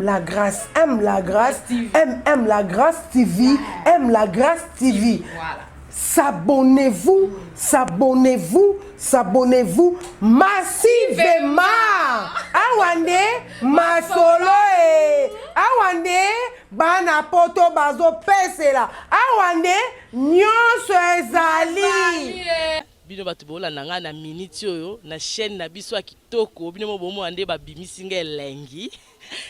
M la grâce, M la grâce, M M la grâce TV, M la grâce TV. Voilà. S'abonnez-vous, s'abonnez-vous, s'abonnez-vous massivement. Awa nde masolo e. Awa nde bana poto bazopesela. Awa nde nyonso ezali. Bino bato bolanda ngai na minute oyo na chaîne na biso ya kitoko, bino mo bomona nde babimisi ngai elengi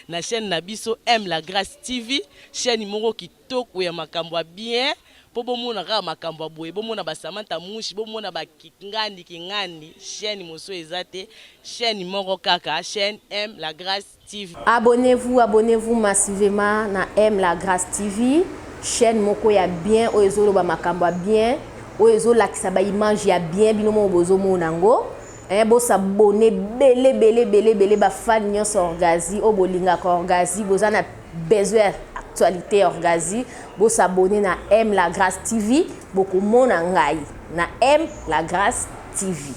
na chaîne na biso M la Grâce TV, chaîne moko kitoko ya makambo ya bien mpo bomona kaka makambo ya boye, bomona ba Samantha Mushi, bomona ba Kingandi Kingandi, chaîne mosusu eza te, chaîne moko kaka, chaîne M la Grâce TV. Abonnez-vous, abonnez-vous massivement na M la Grace TV, chaîne moko ya bien oyo ezoloba makambo ya bien, oyo ezolakisa ba image ya bien bino moko bozomona yango. Eh, bo s'abonner bele bele bele bele ba fan nyonso Orgazy oyo bolingaka Orgazy, boza na besoin ya actualité ya Orgazy, bo s'abonner na M la Grace TV, bokomona ngai na M la Grace TV.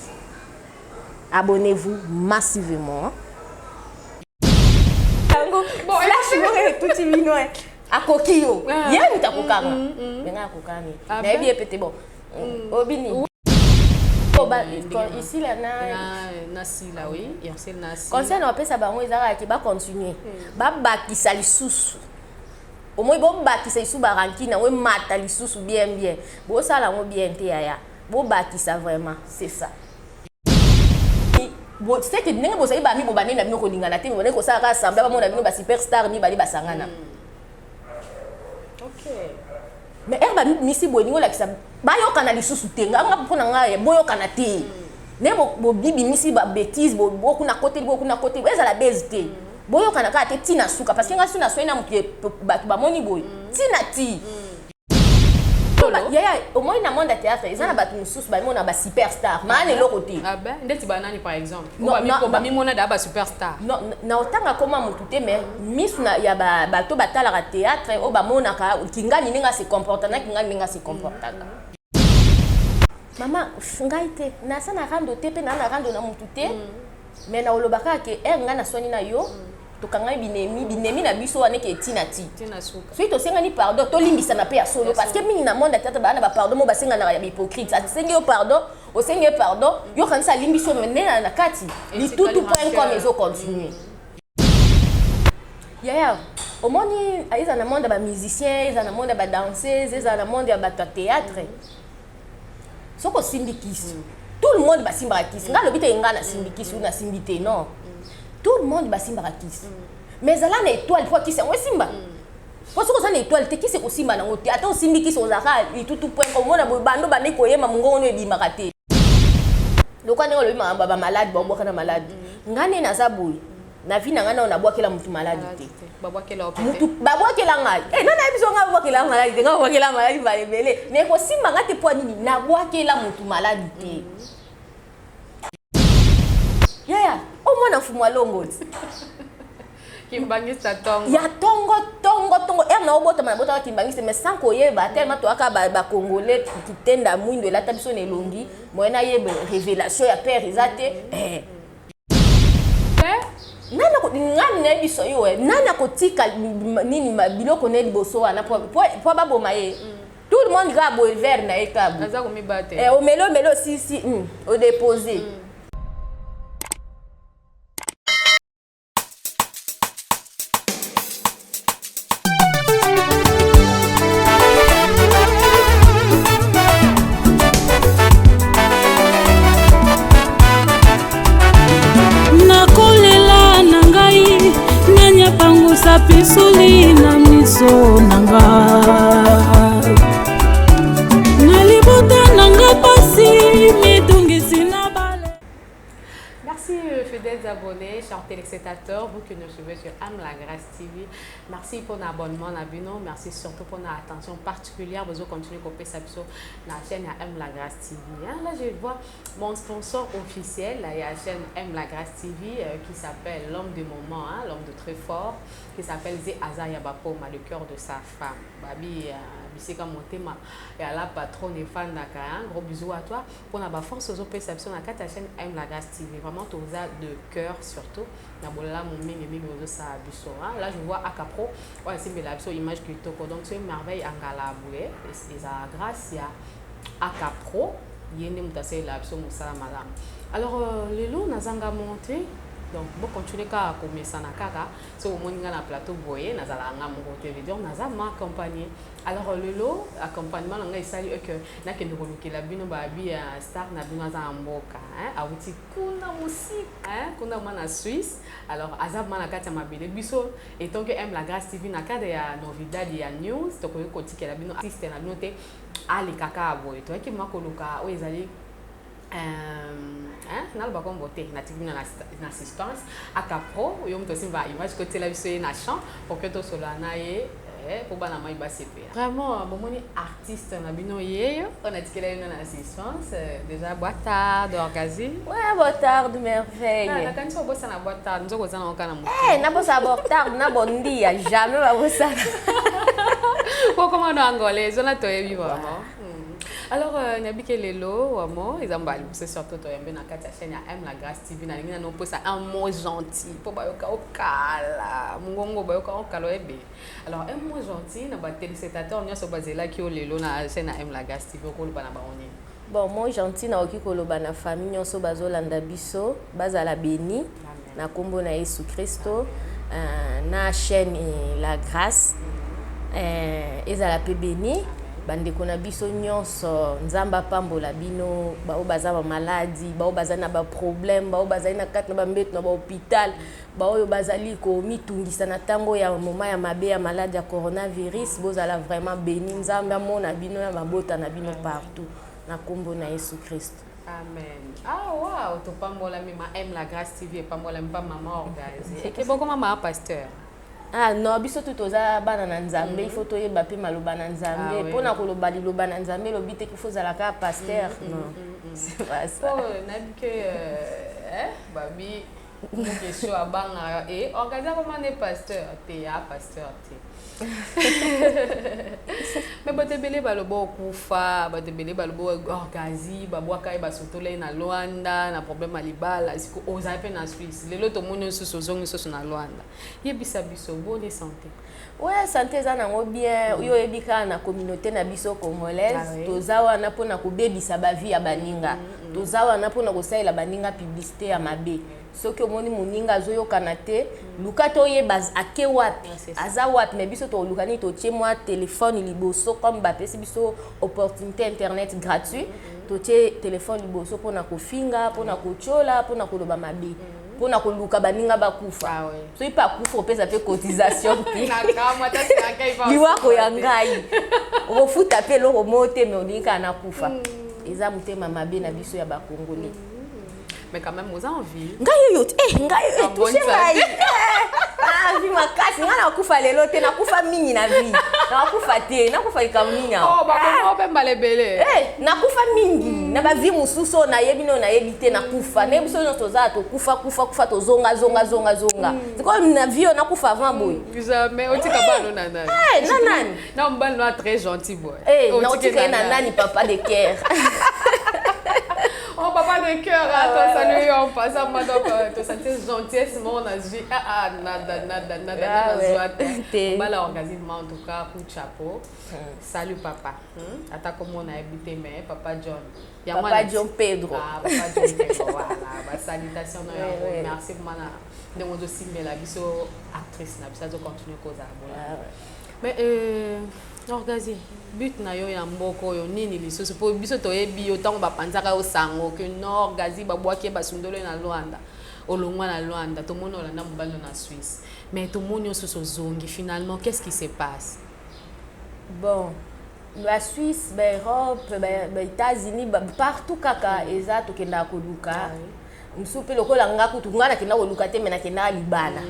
Abonnez-vous massivement. Flash moko etuti bino eh. Akoki yo. Ah. Ye moto akokanga. Mm. Mais ngai akokani. Ah Nayebi ben? ye pe te bon. Obini. Ici là na na sila oui Ursule na sila. Conseil na bapesa bango eza kaka ke bacontinue babakisa lisusu omoi bobakisa lisusu barankine yango emata lisusu bien bien bosala yango bien te yaya bobakisa vraiment c'est ça. C'est que ndenge bozali bami bobandeli na bino kolingana te bobandeli kosala kaka semblant bamona bino ba superstar mibale basangana. Mais ere bamisi boye elingi olakisa bayokana lisusu te nga nga mpo na ngai boyokana te nde bobimisi ba bêtise bokuna koteli bokuna koteli ezala base te boyokana kaka te ntina suka parce que ngai so naswai na moto bato bamoni boye ntina ti yaya omoni na monde ya théâtre eza na bato mosusu bamona ba superstar maa na eloko te. Ah ben, ndeti banani par exemple? Bamimona da ba superstar. Na otanga koma motu te mais misu ya bato batalaka théâtre oyo bamonaka kingani ndenge ase comporta na kingani ndenge ase comportaka. Mama ngai te nasa na rando te mpe naa na rando na motu te mais na oloba kaka ke ere ngai naswani na yo tokangami binemi binemi na biso wana eke etina ti soki tosengani pardon tolimbisana mpe ya solo parce que mingi na monde ya théâtre baa na bapardon mo basenganaka ya bahypocrite asengi yo pardon osengi ye pardon yo kanisa alimbisi yo mais nde na kati litutu point com ezocontinue. Yaya omoni eza na monde ya bamusicien, eza na monde ya badanseuse, eza na monde ya bato ya théâtre. Soki osimbi kisi, tout le monde basimbaka kisi. Ngai alobi te ngai nasimbi kisi ou nasimbi te, non, tout le monde basimbaka kisi mais ezala na étoile mpo kisi yango esimba. Po soki oza na étoile te, kisi ekosimba nango te. Ata osimbi kisi, ozalaka litutu point komona boye bando bandi koyema mongongo no ebimaka te. Lokola ndenge olobi makambo ya bamalade, babwaka na malade, ngai nde naza boye na vie na ngai nao nabwakela motu maladi te. Mutu babwakela ngai eh, nani ayebi so ngai babwakela maladi te? Ngai babwakela maladi mbala ebele mais ekosimba ngai te. Mpo nini nabwakela motu maladi te? Yaya omwana mfumu alongo ti Kimbangista tongo ya tongo tongo tongo ere na obotama nabotaka kimbangiste mais sans koyeba tellement toyaka bacongolais kitenda mwindo elata biso na elongi moye nayeba révélation ya père eza te eh. Nani ngani nayebi so yo nani akotika nini biloko na ye liboso wana po baboma ye? Tout le monde kaka boye verre na ye kaka boye, omeli omeli osisi odépose. Nakolela na ngai nani apangusa pisoli na miso na nga na libota na nga pasi mitungisi na bale. Merci fidèles abonnés, chers téléspectateurs, vous qui nous suivez sur Âme la Grâce TV. Merci pour l'abonnement na bino, merci surtout pour l'attention particulière. Vous continuez à biso la chaîne M la Grâce TV. Hein, là, je vois mon sponsor officiel, là, il y a la chaîne M la Grâce TV qui s'appelle l'homme du moment, hein, l'homme de très fort, qui s'appelle Zé Azaya Bapoma, le cœur de sa femme. Babi, Bisika motema ya la patronne efandaka, hein? Gros bisous à toi mpona baforce ozopesa biso na kati ya chaîne M La Grâce TV. Vraiment toza de cœur, surtout na bolamu mingi mingi ozosala biso, hein? Là je vois Akapro oyo asimbela biso image kitoko, donc c'est une merveille. Angala boye ezala grâce ya Akapro, ye nde moto asalela biso mosala malamu. Alors lelo nazanga monte, donc bocontinue kaka komesana kaka. Soki omoni nga na plateau boye, nazalaka nga moko te, veut dire naza ma accompagné. Alors lelo accompagnement na ngai esali que nakende kolukela bino babi ya star na bino. Aza na mboka, awuti kuna mosika, kuna ma na Suisse. Alors aza ma na kati ya mabele biso étant que M La Grâce TV, na cadre ya novidad ya news, tokoki kotikela bino artiste na bino te aleka kaka boye. Toyaki ma koluka oyo ezali, naloba kombo te, natiki bino na suspense. Aka Pro, oyo moto osimba image, kotiela biso ye na champ pour que tosolola na ye mpo bana mai basepela. Vraiment bomoni artiste na bino yeyo oyo natikela bino na suspense déjà. Boa tarde, Orgazi. Ouais, boa tarde, Merveille. Nakanisi obosana boa tarde, nzoko oza nango kaka na motu. Nabosana boa tarde na bondia, jamais babosana. Pokoma na angolais wana toyebi vraiment. Alors nayebi ke lelo wamo eza mbala liboso surtout toyambe na kati ya chaîne ya M La Grâce TV. Nalingi nano opesa un mot gentil mpo bayoka okala mongongo, bayoka okala oyebe. Alors un mot gentil na batéléspectateur nyonso bazelaki yo lelo na chaîne ya M La Grâce TV, okoloba na bango nini? Bon, mot gentil nakoki koloba na famille nyonso bazolanda biso, bazala béni na nkombo na Yesu Kristo, na chaîne La Grâce ezala mpe béni. Bandeko na biso nyonso, Nzambe apambola bino. Baoyo baza bamaladi, baoyo bazali na baproblème, baoyo bazali na kati na bambeto na bahôpital, baoyo bazali komitungisa na ntango ya moma ya mabe ya maladi ya coronavirus, bozala vraiment béni. Nzambe amona bino ya mabota na bino partout na nkombo na Yesu Kristo. Amen. Ah wow, topambolami ma M La Grâce TV epambolami mpa mama Orgazi. Eke bokoma mama pasteur. Ah non, biso tu toza bana na Nzambe, il faut toyeba mpe maloba na Nzambe. Mpona koloba liloba na Nzambe, elobi te qu'il faut ozala kaka pasteur, non, c'est pas ça. Po nayebi ke babi question abangaka e Orgazi akoma nde pasteur te, ya pasteur te. Mais bato ebele baloba okufa, bato ebele baloba Orgazi babwaka ye, basotola ye na Lwanda na problème ya libala. Siko ozali mpe na Suisse, lelo tomoni lisusu ozongi lisusu na Lwanda. Yebisa biso, boni santé? Ouais, santé eza nango bien. Oyo oyebi kaka na communauté na biso congolaise, toza wana mpona kobebisa bavie ya baninga, toza wana mpona kosalela baninga publicité ya mabe. Soki omoni moninga azoyokana te, luka te oyeba ake wapi, aza wapi. Mais biso toluka nini? Totie mwa telefone liboso, comme bapesi biso opportunité internet gratuit, totie telefone liboso mpona kofinga, mpona kotiola, mpona koloba mabe, mpona koluka baninga bakufa. Soki mpe akufa, opesa mpe cotisation te. Liwako ya ngai okofuta mpe eloko moko te, mais olingi kaka nakufa. Eza motema mabe na biso ya bakongolais. Mais quand même oza en vie. Ngai oyo, ngai oyo etouche ngai, ah, vie makasi. Ngai nakufa lelo te, nakufa mingi na vie, nakufa te, nakufa likambo nini awa? Mpe mbala ebele. Nakufa mingi na bavie mosusu oyo nayebi no nayebi te. Nakufa, nayebi biso nyonso tozala tokufa kufa kufa, tozonga zonga zonga zonga. Sikoyo na vie oyo nakufa avant boye? Jamais. Otika bano na nani? Na nani? Na mobali no très gentil boy. Naotika ye na nani? Papa de cœur. Oh, papa de cœur, ah, toi, salut, en passant, moi, donc, tu sentais gentillesse, mon azui, ah, ah, nada, nada, nada, ah, ouais. Bala organisme, en tout cas, coup de chapeau. Salut, papa. Ata comment on a habité, mais papa John. Papa John Pedro. Ah, papa John Pedro, voilà. Bah, salutations, non, ouais. Merci, mana. Donc, on doit biso actrice, na biso, continuer cause à Mais, Orgazi, but na yo ya mboka oyo nini lisusu? Mpo biso toyebi yo ntango bapanzaka yo sango ke no Orgazi babwaki ye, basundoli ye na Lwanda, olongwa na Lwanda, tomoni olanda mobali na Suisse, mais tomoni yo susu ozongi. Finalement, qu'est-ce qui se passe? Bon, baSuisse, baEurope, baÉtats-Unis, partout kaka eza tokendaka koluka. Mosusu mpe lokola nga kutu, nga nakenda koluka te, mais nakendaka libala.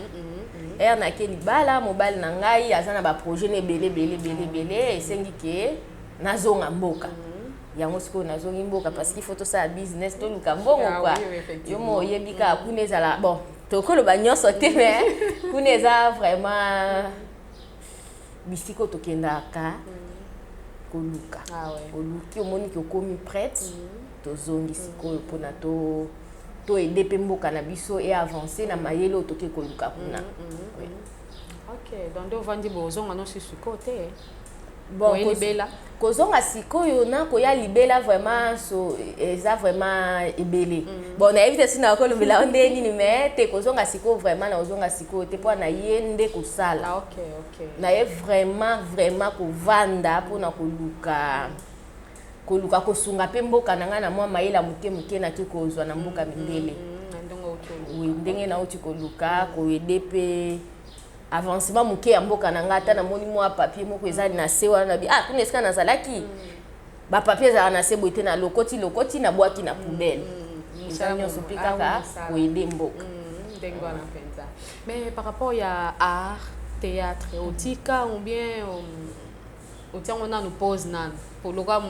Ere nake libala, mobali na ngai aza na baprojet na ebele ebele ebele ebele, esengi ke nazonga mboka. Yango sikoyo nazongi mboka parce qu'il faut tosala business, toluka mbongo kua. Yo mo oyebi kaka kuna ezala, bon, tokoloba nyonso te, mais kuna eza vraiment bisika oyo tokendaka. Koluka. Ah ouais. Oluki, omoni ke okomi prête, tozongi sikoyo mpona to toaider mpe mboka na biso e avance na mayele oyo toke koluka kuna. Oui. Ok, donc nde ovandi boye, ozonga nyonso sikoyo te? Bon, Oye libela. Kozonga sikoyo na koya libela, vraiment, so eza vraiment ebele. Bon, nayebi te si nakolobela yo nde nini, mais te, kozonga sikoyo, vraiment, na kozonga sikoyo te, mpo na ye nde kosala. Ah, ok. Na ye vraiment, vraiment kovanda mpona koluka kosunga mpe mboka na ngai na mwa mayele ya moke moke naki kozwa na mboka mindele. Na ndenge outi oluka. Oui, ndenge nauti koluka koaider mpe avancement moke ya mboka na ngai. Ata namoni mwa papier moko eza na se wana, nabi ah, kuna esika nazalaki, bapapier ezalaka na se boye te. Na lokoti lokoti, nabwaki na poubelle. Eza Mosala nyonso mpe ah, kaka mosala. koaider mboka. Ndenge wana mpenza. Mais par rapport ya art, théâtre, otika ou bien otiango nanu pause nanu? Po loka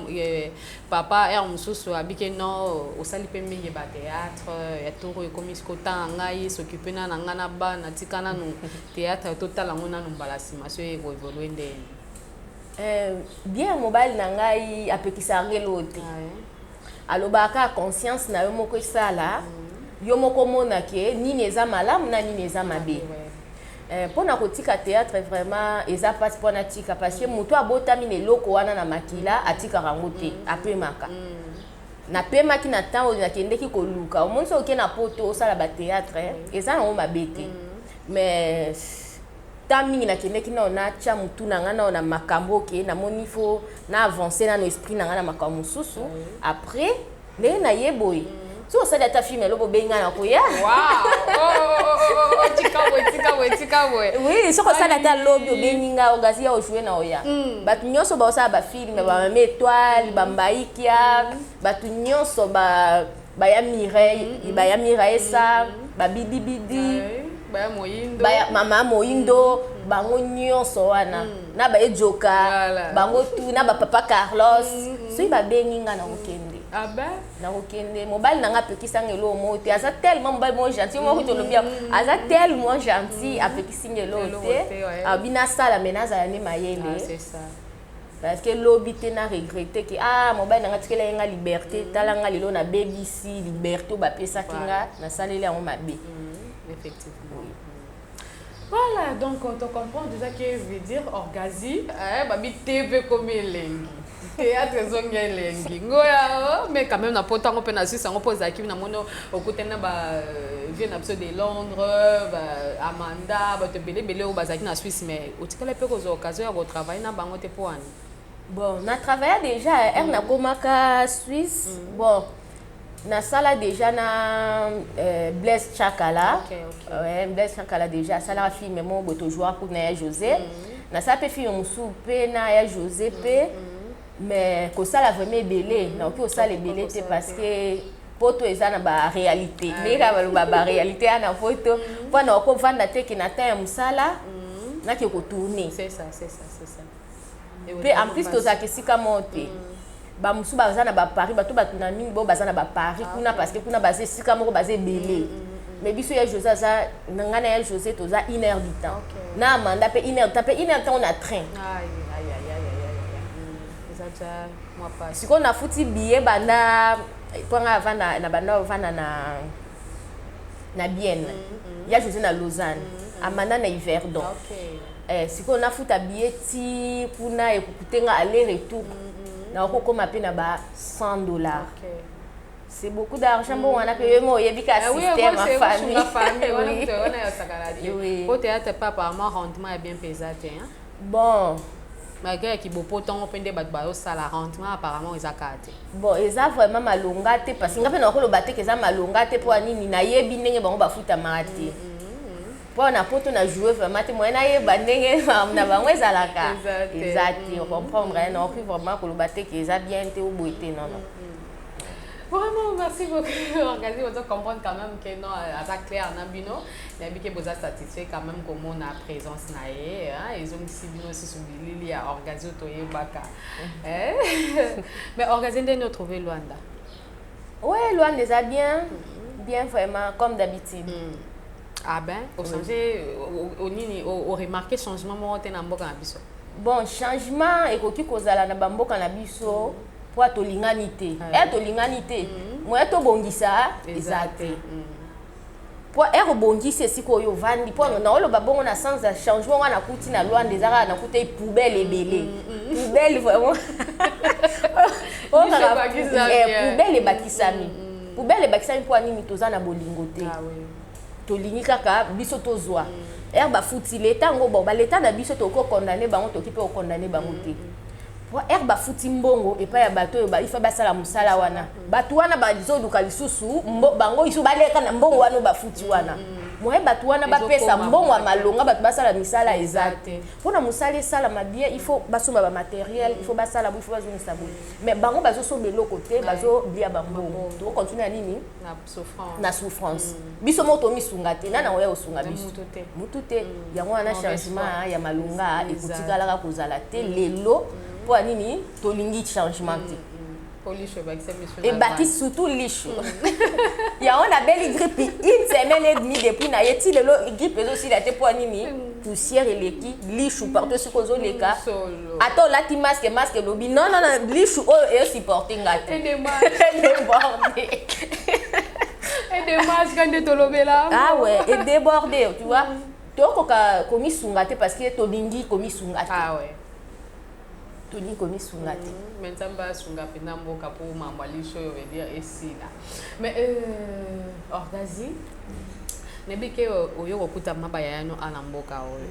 papa ere mosusu abike non, osali mpe mingi bathéâtre ya toro, ekomi siko tanga ngai s'occupe na na ngai na bana, tika nanu théâtre, totala yango nanu mbala nsima so ekoévoluer ndeni. Bien, mobali na ngai apekisaka ngai eloko te. Alobaka kaka conscience na yo moko esala yo moko omona ke nini eza malamu na nini eza mabe. Mpona kotika théâtre, vraiment eza mpasi mpo natika, parce que moto abotami na eloko wana na makila, atikaka yango te, apemaka. Napemaki na ntango oyo nakendeki koluka. Omoni, soki oke na poto osala bathéâtre, eza nango mabe te, mais temps mingi nakendeki nao natya motu na ngai nao na makambo oke namoni fo na avance nano esprit na ngai na makambo mosusu. Après, ndenge naye boye, soki osali ata film, elobi obengi ngai, na koya. Tika boye. Oui, soki osali ata lobi, obengi ngai, Orgazy ya ojouer, na oya. Bato nyonso baosala bafilm, bamame Étoile, bambaikia, bato nyonso baya Mireille, baya Miraesa, babidibidi, baya Moyindo, baya mama Moyindo, bango nyonso wana na bayejoka, bango tu na bapapa Carlos, soki babengi nga, na kokende. Ah ben. Nakokende. Mobali na nga apekisanga eloko moko te. Aza tellement mobali moko gentil moko, tolobi aza tellement gentil, apekisinga eloko te. Abi nasala, me nazala nde mayele, parce que lobi te na regrette ke ah, mobali na nga tikela ye nga liberté, tala nga lelo nabebisi liberté oyo bapesaki nga, nasaleli yango mabe. Effectivement. Voilà, donc on te comprend déjà que veut dire Orgazy, eh, babi TV comme elengi. Théâtre ezongi elengi. Ngoya, oh, mais quand même na poto yango mpe na Suisse yango mpo ozalaki na moni okutani na ba vieux na biso de Londres, ba Amanda, bato ebele ebele oyo bazalaki na Suisse, mais otikala mpe kozwa occasion ya kotravailler na bango te, mpo wani? Bon, na travailla déjà ere nakomaka Suisse. Bon, nasala déjà na Blaise Chakala. Ouais, Blaise Chakala déjà asalaka film moko boye, tojouaka kuna ya José. Nasala mpe film mosusu mpe na ya José mpe, mais kosala vraiment ebele, nakoki kosala ebele te, parce que poto eza na baréalité, ndenge kaka baloba baréalité ya na poto, mpo na okovanda te ke na temps ya mosala nake kotourner. C'est ça, c'est ça, c'est ça. Mpe en plus tozalaka esika moko te. Bamosusu baza na baparis, bato na mingi bo baza na baparis kuna, parce que kuna baza esika moko, baza ebele. Mais biso ya José aza na ngai na ya José toza une heure du temps, na Amanda mpe une heure du temps, mpe une heure du temps na train. Aïe, aïe, aïe, aïe, aïe, aïe. Eza déjà mwa pasi. Sikoyo nafuti billet banda mpo ngai avanda na banda ovanda na Bienne, ya José na Lausanne, Amanda na Yverdon. Eh, sikoyo nafuta billet ti kuna, ekokute nga aller retour nakokoma mpe na ba 100 $. C'est beaucoup d'argent. Bon, wana mpe yo mo oyebi ka système ya famille. Famille wana, kutu wana ya sakala te. Po théâtre pe apparemment rendement ya bien mpenza te, hein? Bon. Malgré ya kibopo ntongo mpe nde bato bazosala, rendement apparemment eza kaka te. Bon, eza vraiment malonga te, parce que nga mpe nakoloba te ke eza malonga te. Mpo ya nini? Nayebi ndenge bango bafutamaka te, mpo na poto na joue vraiment te, moye nayeba ndenge na bango ezalaka. Eza te. Eza te, comprendre, nakoki vraiment koloba te ke eza bien te oboye te, non, non. Vraiment, merci beaucoup. Orgazy, on doit comprendre quand même que non, aza clair na bino. Nayebi ke boza satisfait quand même komona présence na ye, hein, ezongisi bino susu bilili ya Orgazy oyo toyebaka. Eh? Mais Orgazy, ndenge otrouver Luanda? Ouais, Luanda eza bien, bien vraiment, comme d'habitude. Ah ben, ochanger onini, oremarquer changement moko te na mboka na biso? Bon, changement ekoki kozala na bamboka na biso po tolingani te. Tolingani te, moya tobongisa eza te. Po ere obongisi esika oyo ovandi, mpo naoloba bongo na sens ya changement wana, nakuti na Lwanda eza kaka nakuti poubelle ebele, poubelle vraiment. Oyo kaka poubelle ebakisami, poubelle ebakisami. Mpo nini? Toza na bolingo te. Tolingi kaka biso tozwa ere bafuti leta yango. Bon, baleta na biso, tokoki kokondane bango, tokoki mpe kokondane bango te. Po ere bafuti mbongo epai ya bato oyo ifa basala mosala wana, bato wana bazoluka lisusu bango lisusu baleka na mbongo wana oyo bafuti wana. Moye bato wana bapesa Ezokoma mbongo ya boye. Malonga, bato basala misala eza Eza te. Te. Mpona mosala esalama bien, il faut basomba bamatériel, il faut basala boye, il faut bazongisa boye, mais bango bazosomba eloko te, bazolia bambongo. Tokocontinue ya nini? Na souffrance. Na souffrance. Biso moko tomisunga te, nani oya kosunga biso? Mutu te. Mutu te. Yango wana Mauvaise changement foi. ya malonga Eza. ekotikalaka kozala te lelo. Mpo ya nini? Tolingi changement te. Polish ebakisa biso na Ebaki surtout lishu yango. Nabeli grippe une semaine et demie depuis na ye ti lelo, grippe ezosila te. Mpo ya nini? Poussière eleki, lishu partout esika ozoleka. Solo. Ata olati masque, masque elobi non, non, non, lishu oyo ezosupporte nga te. Edemage. Edéborde. Edemage ka nde tolobela. Ah ouais, edéborde, tu vois. Tokoka komisunga te parce que tolingi komisunga te. Ah ouais. Tolingi komisunga te. Mais Nzambe asunga mpenza mboka mpo mambo ya liso oyo veut dire esila. Mais Orgazi, nayebi ke oyo kokuta mabaya yano ana mboka oyo,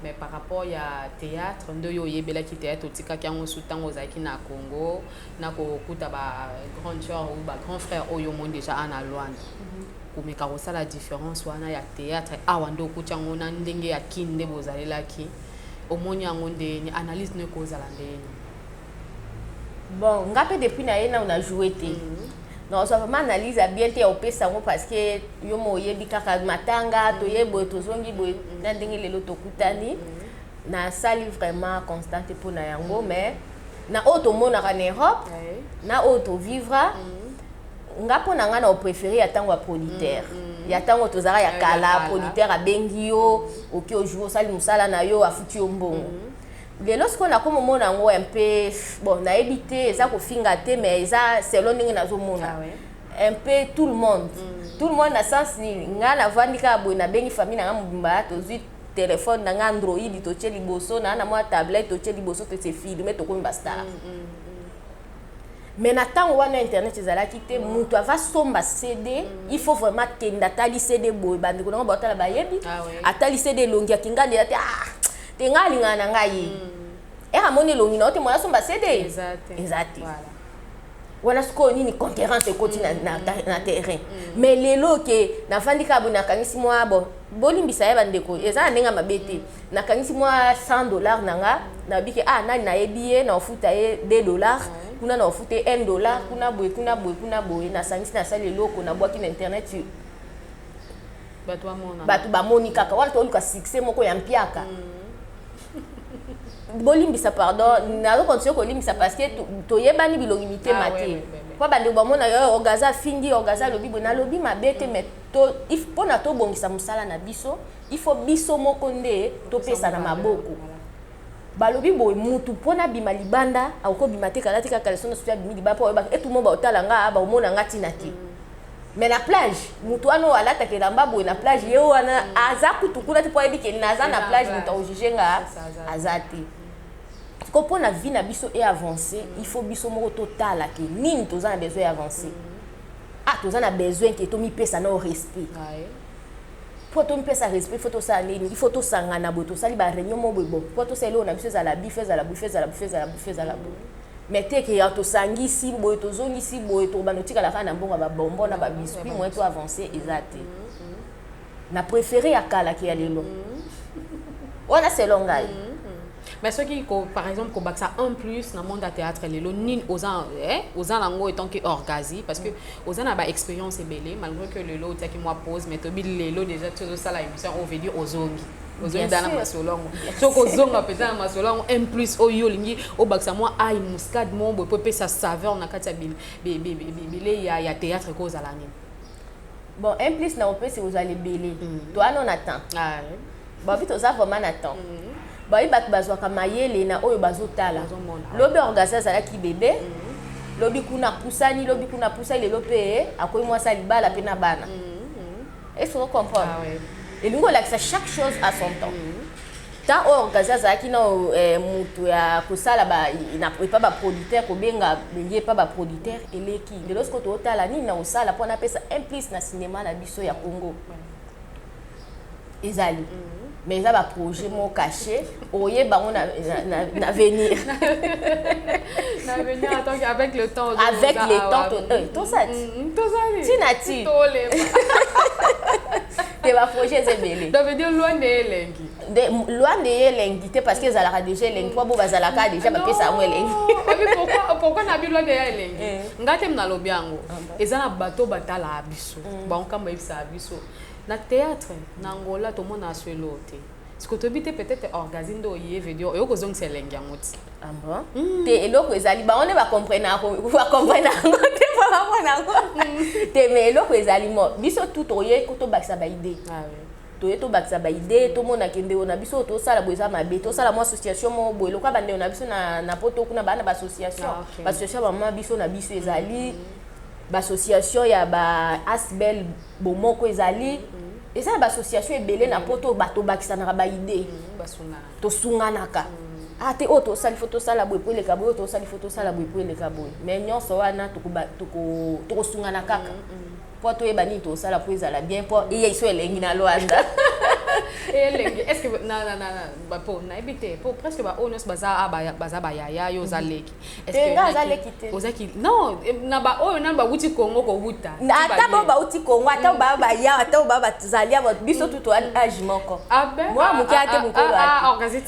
mais par rapport ya théâtre nde oyo oyebelaki théâtre, otikaki yango su ntango ozalaki na Congo na kokuta ba grande sœur ou ba grand frère oyo omoni déjà ana Lwanda, komeka kosala différence wana ya théâtre awa nde okuti yango na ndenge ya kini nde bozalelaki, omoni yango ndeni? Analyse no ekozala ndeni? Bon, nga mpe depuis na ye nao na joue te, nazwa vraiment analyse ya bien te ya kopesa yango, parce que yo mo oyebi kaka matanga toye boye, tozongi boye na ndenge lelo tokutani. Nasali vraiment constante mpona yango, mais na oyo tomonaka na Europe na oyo tovivre, nga mpo na nga na opréféré ya ntango ya producteur, ya ntango tozalaka ya kala. Producteur abengi yo, oki ojoue, osali mosala na yo, afuti yo mbongo. Lelo sikoyo nakoma omona yango un peu, bon, nayebi te, eza kofinga te, mais eza selon ndenge nazomona. Un peu tout le monde, tout le monde na sens nini? Nga navandi kaka boye, nabengi famille na nga mobimba, tozwi telefone na nga Android, totie liboso na mwa tablette, totie liboso, tose filme, tokomi bastar. Mais na ntango wana internet ezalaki te. Moto ava somba CD, il faut vraiment kende atali CD boye, bandeko nango baotala, bayebi. Atali CD, elongi ya kingandi eza te. Ah te, ngai alingaka na ngai ye, ere amoni elongi na yo te, mwana asomba CD eza te. Wana sikoyo nini? Concurrence ekoti na terrain. Mais lelo ke nafandi kaka boye, nakangisi mwa, bon, bolimbisa ye bandeko, eza na ndenge ya mabe te, nakangisi mwa 100 $ na nga, nayebi ke ah, nani nayebi ye, na ofuta ye 2 $ kuna, na ofuta ye 1 $ kuna, boye kuna, boye kuna, boye, nasangisi, nasali eloko, nabwaki na internet. Bato bamona. Bato bamoni kaka wana. Toluka succès moko ya mpiaka. Bolimbisa, pardon, nazokontinue kolimbisa parce que toyebani bilongi mitema te. Po bandeko bamona yo, Orgaza afingi, Orgaza alobi boye, nalobi mabe te, mais mpona tobongisa mosala na biso, il faut biso moko nde topesa na maboko. Balobi boye, mutu mpona abima libanda akokobima te kala te kaka caleçon na soutien. Abimi libanda mpo oyebaka etu mo baotala nga, baomona nga ntina te. Mais na plage, mutu wana oyo alataka elamba boye na plage, ye wana aza kutu kuna te, mpo ayebi ke naza na plage, moto akojuge nga aza te. Ko mpo na vie na biso e avance, il faut biso moko totala ke nini toza na besoin ya avance. Ah, toza na besoin ke tomipesa na respect. Mpo tomipesa respect, il faut tosala nini? Il faut tosangana boye, tosali baréunion mo boye, bon, mpo tosala eloko na biso, ezala bife, ezala boye, ezala boye, ezala boye, ezala boye. Mais te ke ya tosangisi boye, tozongisi boye, tokobanda otikala kaka na mbongo ya babonbon na babiscuit, moyen to avance eza te. Na préféré ya kala ke ya lelo wana, selon ngai. Mais soki par exemple kobakisa un plus na monde ya théâtre lelo, nini oza, oza nango étant que Orgazi? Parce que oza na baexpérience ebele, malgré que lelo otiaki mwa pause, mais tobi lelo déjà ti ozosala émission oyo, veut dire ozongi, ozongi da na masolo yango. Soki ozonga mpenza na masolo yango, un plus oyo olingi obakisa, mwa ail muscade mo boye po epesa saveur na kati ya bilei ya théâtre, ekozala nini? Bon, un plus na opesi kozala ebele. Toano na temps, babi toza vraiment na temps. Bayi bato bazwaka mayele na oyo bazotala. Lobi Orgasie azalaki bebe, lobi kuna apusani, lobi kuna apusani, lelo mpe akomi mwasi ya libala mpe na bana. Est-ce que comprendre? Ah ouais. Elingi kolakisa chaque chose à son temps. Temps oyo Orgasie azalaki na moto ya kosala epa baproducteur, kobenga ye epa baproducteur eleki. Lelo sikoyo tootala nini na kosala mpo napesa un plus na cinéma na biso ya Congo. Ezali, mais eza baprojet moko caché, oyeba yango na venir. Na venir, attends, avec le temps. Avec le temps, tosala tozali ntina ti tolema. Te, baprojet eza ebele. Donc veut dire Luanda elengi. Nde Luanda ye elengi te, parce que ezalaka déjà elengi, mpo bo bazalaka déjà bapesa yango elengi. Obi pourquoi na bi Luanda ya elengi? Nga te nalobi yango, eza na bato batalaka biso, bango kamba bayebisaka biso na théâtre na Angola tomona so elo te. Siko toyebi te, peut-être Orgasie nde oye, veut dire oyo kozongisa elengi yango ti. Ah bon? Te, eloko ezali, bango nde bacomprendre yango te, mpo bamona yango te. Mais eloko ezali mo biso tu toye tobakisa baidée. Ah oui. Toye tobakisa baidée, tomonake ndeko na biso oyo tosala boye eza mabe, tosala mwa association moko boye lokola bandeko na biso na poto kuna baa na baassociation. Ah, ok. Baassociation ya bamama biso na biso ezali, baassociation ya ba asbel bomoko ezali, eza na baassociation ebele na poto. Bato bakisanaka baidée. Basungana. Tosunganaka. Ah te, oyo tosali fo tosala boye po eleka boye, oyo tosali fo tosala boye po eleka boye. Mais nyonso wana tokosungana kaka mpo toyeba nini tosala mpo ezala bien, mpo eya iso elengi na Luanda. Elengi, est ce que na po nayebi te, po presque baoyo nyonso baza baza bayaya, yo oza leki. Te, nga aza leki te. Ozaki non, na baoyo nanu bawuti Congo kowuta. Ata bao bauti Congo, ata baa baya, ata baa bazali awa, biso tu toa âge moko. Mwa moke ate mokolo.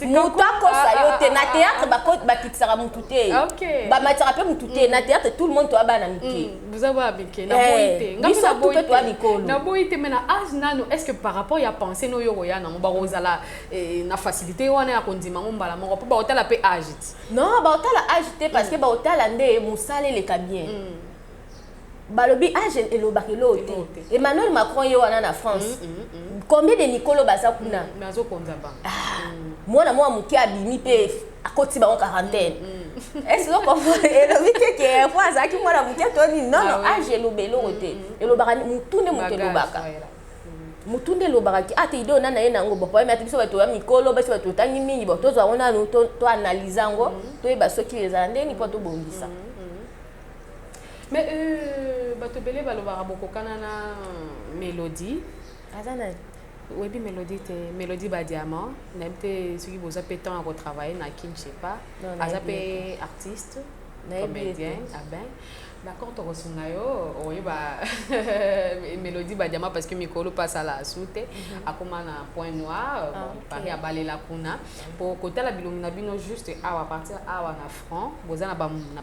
Moto akosa yo te, na théâtre bakitisaka mutu te, bamatisaka mpe mutu te. Na théâtre, tout le monde toa bana mike. Boza bana mike, naboyi te. Biso tu mpe toa mikolo. Naboyi te, mais na âge nano, est ce que par rapport ya pensée no oyo koya nango, bakozala na facilité wana ya kondima ngo mbala moko, mpo baotala mpe âge ti? Non, baotala âge te, parce que baotala nde mosala eleka bien. Balobi âge elobaka eloo te. Emmanuel Macron ye wana na France, combien de mikolo baza kuna? Azokonza bango. Mwana mwa moke abimi mpe akoti bango quarantaine. Est ce que elobi te ke po azalaki mwana moke to nini? Non, non, âge eloba eloko te. Elobaka mutu nde moto elobaka, mutu nde elobaka ki ate idée ona na ye nango. Bon, problème ate biso bato ya mikolo, biso bato otangi mingi, bon, tozwa yango nanu, toanalyse yango, toyeba soki ezala ndeni mpo tobongisa. Mais bato ebele balobaka bokokana na Mélodie. Aza nani? Oyebi Mélodie te? Mélodie Badiamant. Nayebi te soki boza mpe temps ya kotravaille na kin, je sais pas. Aza mpe artiste comédien. Ah ben d'accord, tokosunga yo oyeba Mélodie Badiamant, parce que mikolo mpe asala asu te, akóma na Point Noir. Bon, Paris abalela kuna po kotala bilongi na bino juste awa, partir awa na front, boza na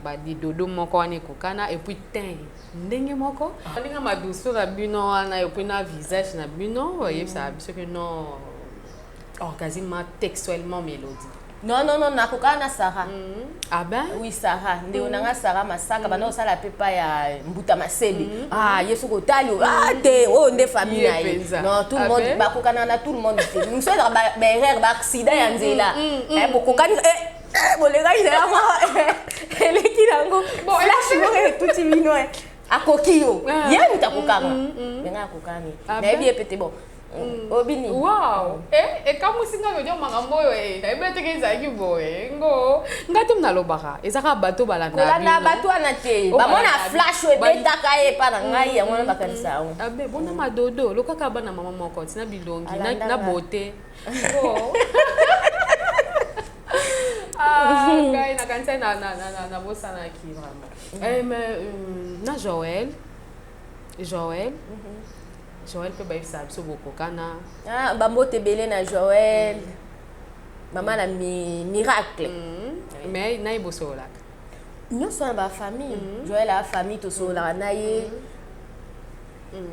badidodo moko wana ekokana, et puis teint ndenge moko, ndenge maduso na bino wana, et puis na visage na bino oyebisaka biso ke non, quasiment textuellement Mélodie. Non, non, non, nakokana na Sara. Ah ben. Oui, Sara, ndeko na nga Sara Masaka, banda kosala mpe pa ya Mbuta Masebe. Ah, ye soki otali, ah te, oyo nde famille na ye. Non, tout le monde bakokana na tout le monde te. Mosu ezaka baerreur, baaccident ya nzela, bokokani, bolekaki nzela moko, eleki nango flash moko etuti bino, akoki yo, ye moto akokanga, me ngai akokani, nayebi ye pe te. Bon, obini. Wow, ekamwisi nga veut dire makambo oyo nayebi teke ezalaki boye ngo. Nga te nalobaka, eza kaka bato balanda. Kolanda bato wana te, bamona flash oyo ebetaka ye epa na ngai, yango wana bakanisa yango. Abe bona madodo lokaka bana mama moko tina bilongi na beauté. Ah, ngai nakanisa nabosanaki vraiment. Mais na Joël, Joël, Joël mpe bayebisaka biso bokokana. Ah, bambote ebele na Joël, mama na miracle. Mais naye bosololaka? Nyonso na bafamille. Joël a famille, tosololaka na ye,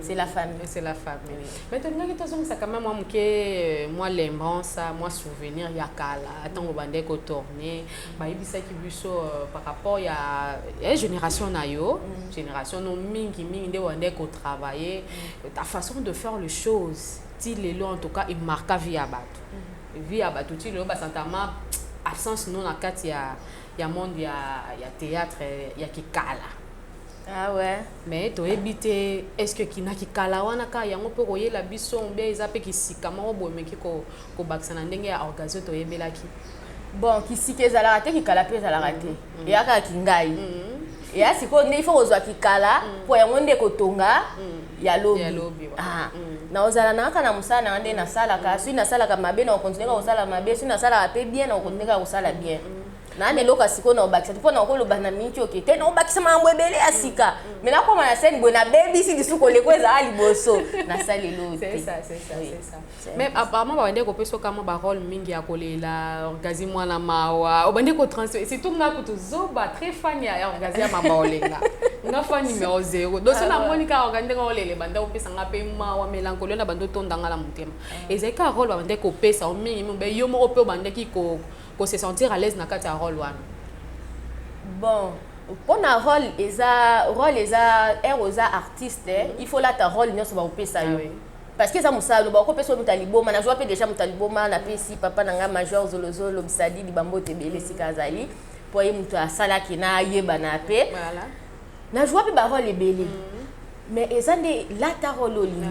c'est la famille. C'est la famille. Mais tolingaki tozongisa quand même mwa moke, mwa lembrance, mwa souvenir ya kala, ntango bandeki kotourne. Bayebisaki biso par rapport ya génération na yo, génération no mingi mingi nde bandeki kotravailler, ta façon de faire les choses ti lelo, en tout cas emarka vie ya bato. Vie ya bato ti lelo basentama absence no na kati ya monde ya théâtre ya kikala. Ah ouais. Mais toyebi te, est ce que kina kikala wana kaka yango mpe koyela biso, mbe eza mpe kisika moko boye emeki kobakisa na ndenge ya Orgasie toyebelaki? Bon, kisika ezalaka te, kikala mpe ezalaka te. Eya kaka kingai. Eya sikoyo nde il faut kozwa kikala mpo yango nde kotonga ya lobi. Ya lobi, ouais. Ah. Naozala na kaka na mosala na nga nde nasalaka. Soki nasalaka mabe, na kocontinue kaka kosala mabe. Soki nasalaka mpe bien, na kocontinue kaka kosala bien. Naa na eloko ya sikoyo na kobakisa te, mpo na koloba na miniti oke te, na kobakisa makambo ebele ya sika, mais nakoma na scène boye, nabebisi lisusu koleko ezala liboso nasali eloko te. C'est ça, c'est ça. Oui. C'est ça. C'est Mais apparemment babandi kopesa kama barole mingi ya kolela, Orgasie mwana mawa, obandi kotransfert. Surtout nga kutu zoba, très fan ya Orgasie ya mama olenga. Nga fan numéro 0. Donc so namoni kaka Orgasie ndenge olele, banda kopesa nga mpe mawa, mélancolie na bando otonda nga na motema. Ezali kaka role babandi kopesa yo mingi mingi, be yo moko mpe obandaki ko se sentir à l'aise na kati ya role wana? Bon, mpona rôle, eza rôle, eza ere oza artiste, il faut lata rôle nyonso bakopesa yo. Parce que eza mosala, bakopesa yo moto ya liboma. Nazwa mpe déjà moto ya liboma, napesi papa na ngai Major Zolozolo Bisadidi bambote ebele esika azali, mpo ye moto asalaki nayebana mpe. Nazwa mpe barole ebele, mais eza nde lata rôle olingi,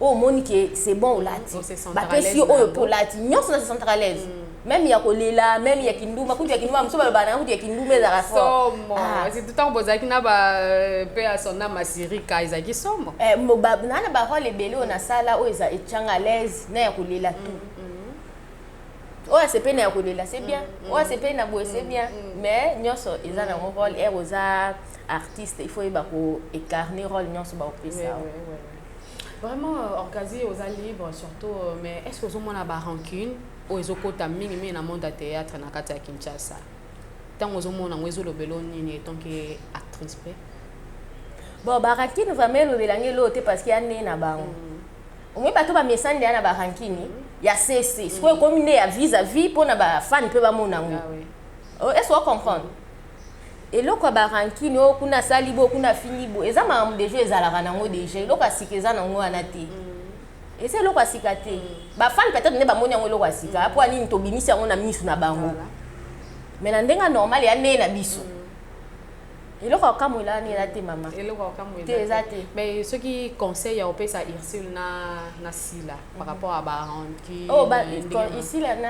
oyo omoni ke c'est bon, olati. O se sentir à bapesi l'aise yo na oyo yango. Mpe olati nyonso na se sentir à l'aise, même ya kolela, même ya kindumba. Kutu ya kindumba mosusu balobaka nanga, kutu ya kindumba ezalaka fort. Somo. Ah. Surtout ntango bozalaki na ba mpe ya sona masirika, ezalaki somo. Naa na barole ebele oyo nasala, oyo eza etianga à l'aise na ya kolela tout. Oyo asepeli na ya kolela, c'est bien. Oyo asepeli na boye, c'est bien. Mais nyonso eza nango rôle. Ere oza artiste, il faut oyeba koincarner rôle nyonso baopesa. Ouais. Vraiment, Orgasie oza libre surtout, mais est ce que ozomona barancune oyo ezokota mingimingi na monde ya théâtre na kati ya Kinshasa? Ntango ozomona yango, ezolobela o nini en tant que actrice mpe? Bon, barancune vraiment elobelanga eloo te, parce que ya nde na bango omoi bato bamesani deya na barancune ya cc. Sikoyo ekomi nde ya vis à vis mpona bafani mpe bamona yango. Ah, oui. Oh, est ce que ocomprendre eloko ya barancune oyo? Kuna asali bo, kuna afini bo, eza makambo deja ezalaka nango deja. Eloko ya sika eza nango wana te, eza eloko ya sika te. Bafani peut-être nde bamoni yango eloko ya sika, mpo anini tobimisi yango na misu na bango. Mais na ndenge ya normal, ya ndenge na biso, eloko ya kokamwela wana eza te, mama. Eloko ya kokamwela. Te, eza te. Mais soki conseil ya kopesa Ursule na Sila par rapport à barancune? Oh, Isila na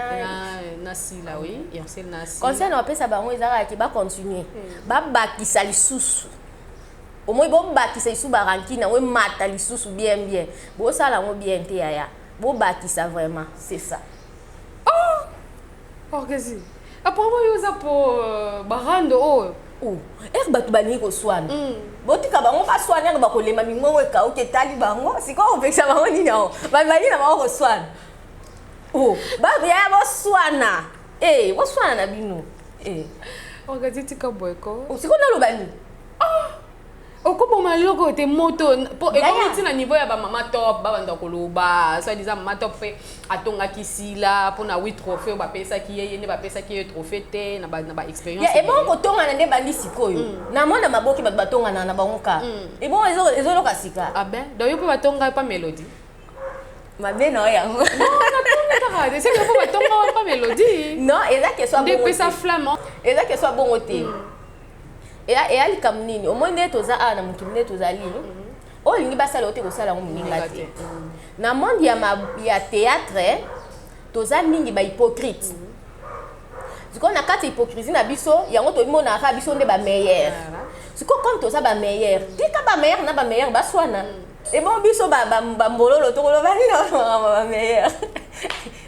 Na Sila, oui, Ursule na Sila. Conseil na bapesa bango eza kaka ke bacontinue, babakisa lisusu. Omoi bobakisa lisusu barancune yango, emata lisusu bien bien. Bosala yango bien te, yaya, bobakisa vraiment, c'est ça. Orgasie, apparemment yo oza po barando oyo. Oh, ere bato balingi koswana, botika bango baswana. Ere bakolema mingongo ekauki, etali bango. Sikoyo kopekisa bango nini? Yango balingi na bango koswana. Oh, yaya, boswana. Eh, boswana na bino. Eh. Orgasie, tika boyeko. Oh, sikoyo naloba nini? Okoboma eloko te, moto po Yaya. ekomi ntina niveau ya bamama top, babanda koloba soi disant mama top mpe atongaki Sila mpona 8 trophée oyo bapesaki ye, ye nde bapesaki ye trophée te na baexpérience. Ya ebongo kotongana nde bandi sikoyo. Namona maboki, bato batongana na bango ka ebongo ezoloka sika. Ah ben, donc yo mpe batonga pa Mélodie? Mabe na oyo yango. Kaka seke mpo batonga pa Mélodie. Non, eza question nde ya bongo epesa te. Flamme. Eza question ya bongo te. Eya likambo nini? Omoi nde toza awa na mokili, nde tozali oyo olingi basala oyo te, kosala yango moninga Moninga te. te. Na monde ya théâtre, toza mingi bahypocrite. Sikoyo na kati ya hypocrisie na biso yango, tomonaka biso nde bameilleur. Sikoyo comme toza bameilleur, tika bameilleur na bameilleur baswana. Ebongo biso bambololo tokoloba nini? Makambo bameilleur,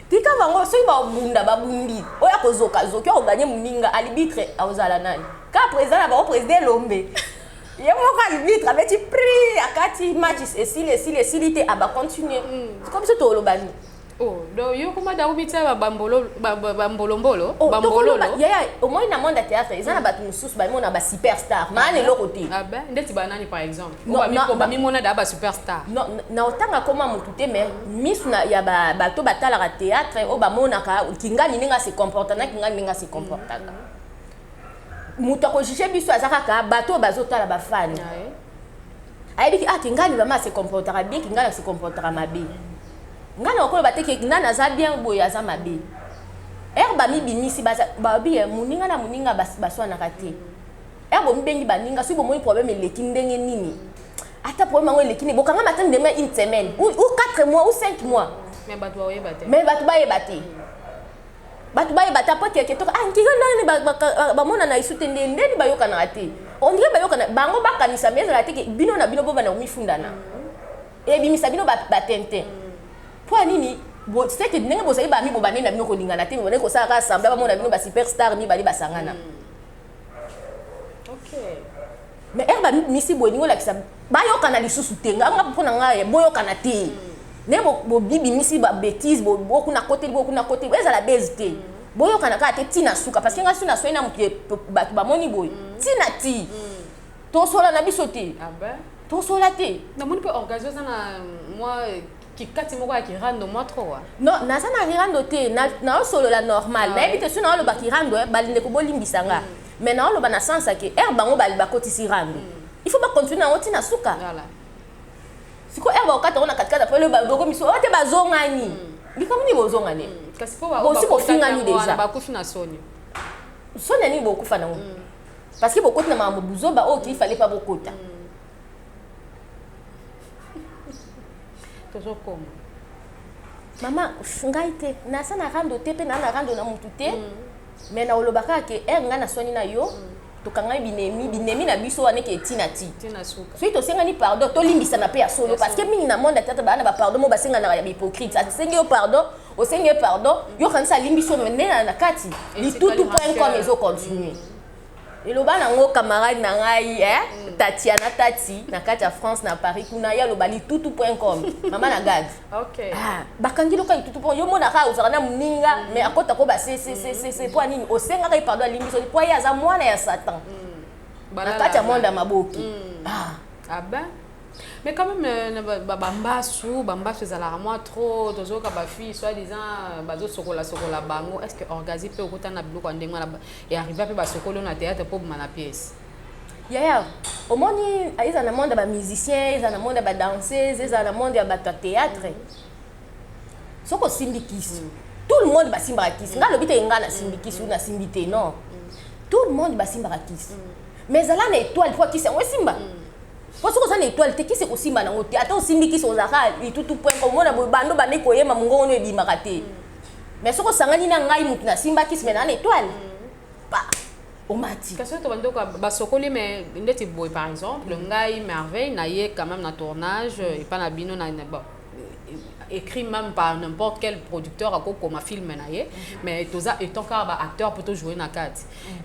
tika bango. Soki babunda, babundi, oyo akozoka zoki, oyo akoganye moninga, arbitre akozala nani? Ka président na bango, président Elombe ye moko arbitre, abeti prix, akati match, esili, esili, esili te, abacontinue. Sikoyo biso tokoloba nini? Oh, donc yo koma da komitia bambolo bambolombolo. Oh, bambololo. Yaya, omoi na monde ya théâtre eza na bato mosusu bamona basuperstar, maa na eloko te. Ah ben, ndeti banani par exemple? Non, non. Bamimona da basuperstar? Non, na otanga koma motu te, mais misu ya bato batalaka théâtre, oyo bamonaka kingani ndenge ase comporta na kingani ndenge ase comportaka, moto akojuge biso aza kaka bato oyo bazotala, bafani. Ayebiki, ah, kingani vraiment ase comportaka bien, kingani ase comportaka mabe. Ngai na okoloba te ke nani aza bien, boye aza mabe. Ere bamibimisi, babi moninga na moninga baswanaka te. Ere bomibengi baninga, soki bomoni problème eleki ndenge nini, ata problème yango eleki nini, bokangama ata ndenge une semaine ou 4 mois ou 5 mois. Mais bato baoyeba te. Mais bato bayeba te, bato bayeba te. Apo keke toka, ah, nkika ndani bamonana esu te, nde ndeni bayokanaka te. On dirait bayokana bango, bakanisa, mais ezala te ke bino na bino bobanda komifundana, ebimisa bino batente. Mpo ya nini? Seke ndenge bozali bami, bobandeli na bino kolingana te, bobandeli kosala kaka semblant, bamona bino basuperstar mibale basangana. Mais ere bamibimisi boye, ningi olakisa bayokana lisusu te. Nga mpo na ngai, boyokana te. Nde bobibimisi babêtises, bokuna koteli, bokuna koteli, ezala bese te. Boyokana kaka te ntina suka, parce que ngai so naswai na motu, bato bamoni boye, ntina ti tosola na biso te. Ah ben. Tosola te. Namoni mpe orgasme oza na mwa kikati moko ya kirando mwa trop. Non, naza na kirando te, naosolola normal. Nayebi te so naoloba kirando, balindeko bolimbisa nga, mais naoloba na sens ake ere bango bakotisi rando, il faut bacontinue yango ntina suka. Sikoyo ere bakokata yango na katikati, apres bokomiso oyo te, bazongani. Likambo nini bozongani? Kasi mpo Bosi bofingani déjà. Bakufi na soni. Soni ya nini bokufa nango? Parce que bokoti na makambo buzoba oyo qu'il fallait pas bokota. Tozokoma. Mama, ngai te naza na rando te, mpe naa na rando na mutu te, mais naoloba kaka ke ere ngai naswani na yo, tokangami binemi binemi na biso wana eke etina ti ntina suka. Soki tosengani pardon, tolimbisana mpe ya solo, parce que mingi na monde ya théâtre baa na bapardon mo basenganaka ya bahypocrite. Asengi yo pardon, osengi ye pardon, yo kanisa alimbisi yo, mais nde na kati litutu.com ezocontinue. Eloba nango camarade na ngai, eh? Tatiana Tati na kati ya France, na Paris kuna, ye aloba litutu.com, mama na gade. Ah, bakangi loka litutu mpo yo monaka ozalaka na moninga, mais akota ko baccccc. Mpo anini osengaka ye pardon, alimbisi yo? Mpo ye aza mwana ya Satan na kati ya monde ya maboki. Ah. Ah ben, mais quand même, na bambasu bambasu ezalaka mwa trop. Tozoyoka bafille soit disant bazosokola sokola bango. Est ce que orgasie mpe okutana na biloko ya ndenge wana, earriva mpe basokoli oyo na théâtre mpo bima na pièce? Yaya, omoni, eza na monde ya bamusicien, eza na monde ya badanseuse, eza na monde ya bato ya théâtre. Soki osimbi kisi, tout le monde basimbaka kisi. Ngai alobi te ngai nasimbi kisi ou nasimbi te, non, tout le monde basimbaka kisi, mais ezala na étoile mpo kisi yango esimba. Mpo soki oza na étoile te, kisi ekosimba nango te. Ata osimbi kisi, ozalaka litutu point, komona boye bando bande koyema, mongongo no ebimaka te. Mais soki osangani na ngai, motu nasimba kisi mais naa na étoile, pa omati. Kasi oyo tobandi basokoli, mais ndeti boye, par exemple ngai Merveille, na ye quand même na tournage epa na bino na bon, écrit même par n'importe quel producteur, akokoma film na ye, mais toza étant kaka baacteur mpo tojouer na kati.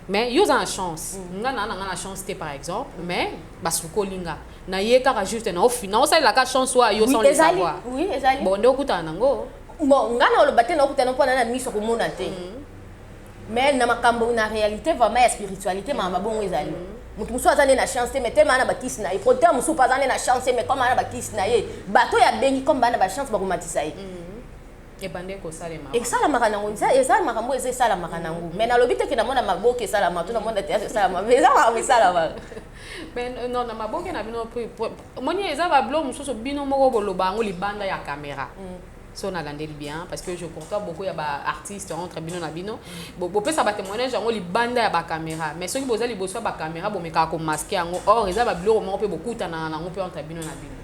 Mais yo oza na chance, nga na nga na chance te, par exemple, mais basukoli nga na ye kaka juste naosalelaka chance oyo yo sans le savoir. Oui, ezali. Bon, nde okutana nango. Bon, nga na oloba te naokutana, mpona na miso komona te, mais na makambo na réalité vraiment ya spiritualité, makambo bongo ezali. Moto mosusu aza nde na chance te, mais tellement na bakisi na ye. Producteur mosusu mpe aza nde na chance te, mais comme ana bakisi na ye, bato oyo abengi comme bana bachance, bakomatisa ye. Ebande kosalema. Esalamaka nango, eza makambo eza esalamaka nango, mais nalobi te ke namona maboke esalama to namona théâtre esalama, mais eza makambo esalamaka. Mais non, na maboke na bino omoni eza babilo mosusu, bino moko boloba yango libanda ya caméra. So nalandeli bien, parce que je côtoie beaucoup ya baartiste, entre bino na bino bopesa batémoignage yango libanda ya bacaméra, mais soki boza liboso ya bacaméra, bomekaka komasquer yango. Or eza babiloko moko mpe bokutanaka nango mpe entre bino na bino.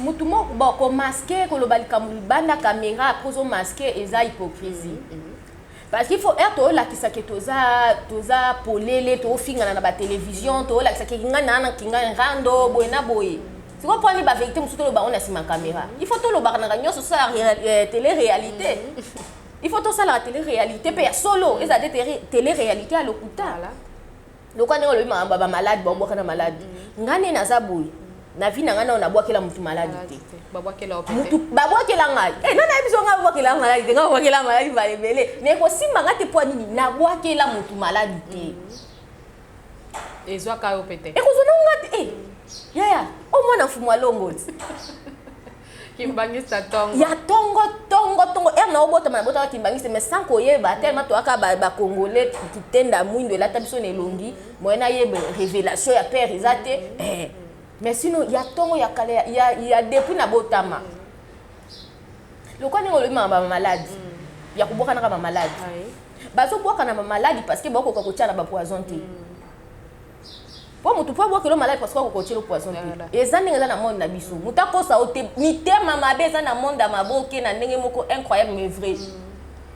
Mutu moko, bon, komasquer, koloba likambo libanda caméra, après ozomasquer, eza hypocrisie. Parce qu'il faut ere toolakisa ke toza polele, toofingana na batélévision, toolakisa ke ngai naa na kinga rando boye na boye. Sikoyo mponi bavérité mosusu toloba yango na nsima caméra? Il faut tolobaka naka nyonso, tosala télé réalité. Il faut tosalaka télé réalité mpe ya solo, ezala te télé réalité ya lokuta. Lokola ndenge olobi makambo ya bamalade, babwaka na malade. Ngai nde naza boye na vie na ngai, nao nabwakela mutu maladi te. Mutu babwakela ngai, eh, nana yebi so ngai babwakela maladi te. Ngai babwakela maladi ba ebele, mais kosimba ngai te. Mpo nini nabwakela mutu maladi te? Ezwaka yo pe te. Ekozwa nango nga te, eh, yaya o mwana mfumu alongo ti. Kimbangista ntongo. Ya ntongo ntongo ntongo, ere na obotama, nabotaka kimbangiste, mais sans koyeba, tellement toyaka bacongolais, kitenda mwindo elata biso na elongi, moye nayeba révélation ya père eza te, eh. Mais sinon ya ntongo ya kala ya depuis nabotama. Lokwa ndenge olobi mama, bamaladi ya kobwakanaka, bamaladi bazobwaka na bamaladi parce que bakoka kotia na bapoison te. Mpo motu mpo abwakelo maladi parce que akoka kotiela poison te. Eza ndenge eza na monde na biso. Moto akosa o te, mitema mabe eza na monde ya maboke na ndenge moko incroyable mais vrai.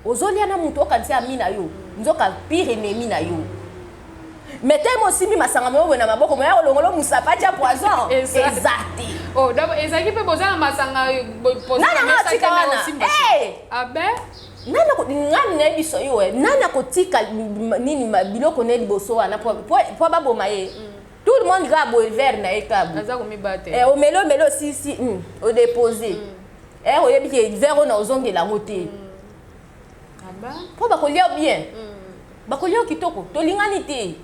Ozolia na motu, okanisi ami na yo, nzoka pire ennemi na yo. Mais tellement osimbi masanga moyo boye na maboko, moya kolongola mosapa, atia poison, eza te. Oh, ezalaki mpe boza na masanga? Nani anga atika wana? Nani ngani nayebi so yo? Nani akotika nini biloko na ye liboso wana po baboma ye? Tout le monde kaka boye, verre na ye kaka. Omeli, omeli, osisi, odépose. Oyebi ke verre oyo na ozongela yango te mpo bakolia bien, bakolia kitoko. Tolingani te.